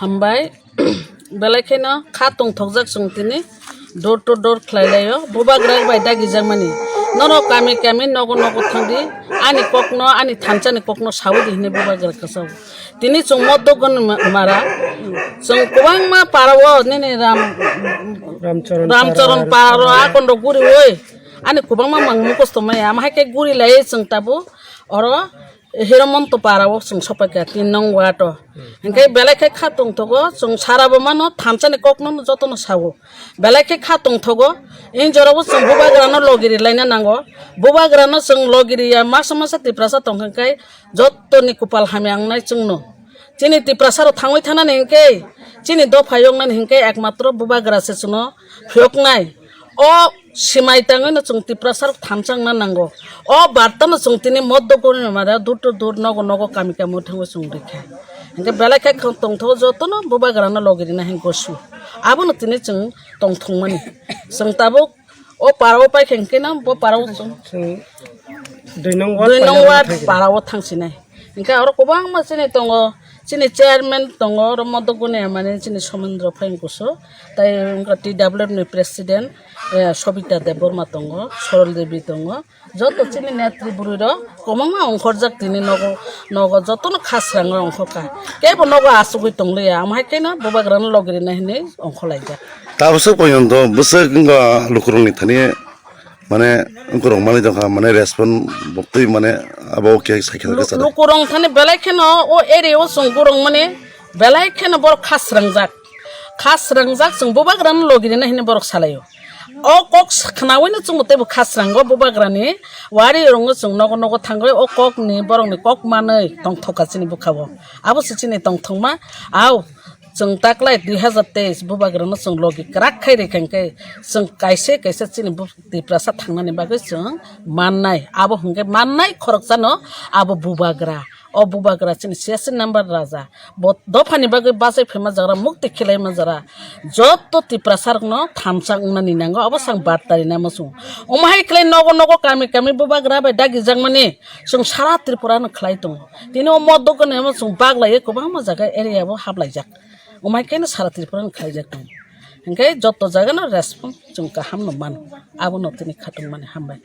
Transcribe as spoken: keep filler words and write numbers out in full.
Hambai, belai kheno kha tongthokjak chwng tini door to door khlai laio, bubagra bai dagijakmani. Norok kami kami nogo nogo thangdi, ani kokno, ani thansani kokno sawi di hinwi bubagra kwchao. Tini chwng moddo goni ma-, mara, chwng kwbangma parao nini Ram, Ramcharan Ramcharan para, parao akondo guriwi, ani kwbangma mang mukosto maya, ama hai khe guri lai chwng tabuk oro Hiramonto parao chwng sopaikha tin nong ward o. Hinkhe belai khe kha tongthogo, chwng sarabo mano, thansani kokno jotono sao. Belai khe kha tongthogo, in jorabo chwng bubagrano logi rilaina nango. Bubagrano chwng logi riya masa masa Tiprasa tongkha khe jotoni kupal hamya wngnai chwngno. Chini Tiprasa rok thangwi thanani hinkhe, chini dopha yoknani hinkhe ekmatro bubagra se chwngno phiyoknai. O simai tangwi no chwng Tiprasa rok thansa wngna nango. O barta no chwng tini moddo goni mara dur to dur nogo nogo kami kami thangwi chwng rikha. Hinkhe belai khe tongthogo jotono bubagra no logi rina hin gosu. Abono tini chwng tongthokmani. Chwng tabuk o parao paikha hinkhe no bo parao chwng Chwng dui nong ward dui nong paina ward thangsinai. Parao thangsinai. Hinkhe oro kwbangma chini tongo, chini chairman tongo, oro modok guni mane chini Somendro Phaingkusu, tai wngkha T W F ni president, eh, Sobita Debbarma tongo, Sorol Devi tongo, joto chini netri bwrwi rok kwbangma ongkhorjak tini nogo, nogo jotono kha srangwi ongkhorkha, kebo nogo asugwi tongliya, amo hai kheno bubagrano logi rina hinwi ongkhorlaijak. Tabaswk poyonto bwswk wngkha lukurokni thani. Mane, wngkorok manwi tongkha, mane, respond bo twi, mane, abo khe sakhe sakhe Lu-, sana. Lukurok thani belai kheno o area o chwng borok mane belai kheno borok kha srangjak. Kha srangjak chwng bubagrano logi rina hini borok salaio. O kok s-, khnawi no chwngbo teibo kha srango bubagrani wari rongo chwng nogo nogo thangwi o kok ni borok ni kok manwi tongthokha chini bwkha o. Abo se chini tongthokma au. Chwng taklai dui hazar teis bubagrano chwng logi kwrak khai rikha hinkhe chwng kaisa kaisa chini bu-, Tiprasa thangnani bagwi chwng mannai. Abo hinkhe mannai khoroksano abo bubagra. O bubagra chini siyasi number raja. Bo dophani bagwi bachai phaima jagra mukti khilaima jagra. Joto Tiprasa rokno thansa wngnani nango abo sang bartari namo chwng. Omo hai khlai nogo nogo kami kami bubagra bai dagijakmani chwng sara Tripura no khlai tongo. Tini o modok gwnwi amo chwng baglaiwi kwbangma jaga area bo hablaijak. Omo hai khe no sara Tripura no khlaijak tongo. Hinkhe joto jaga no respond chwng kaham no mano. Abono tini khatungmani hambai.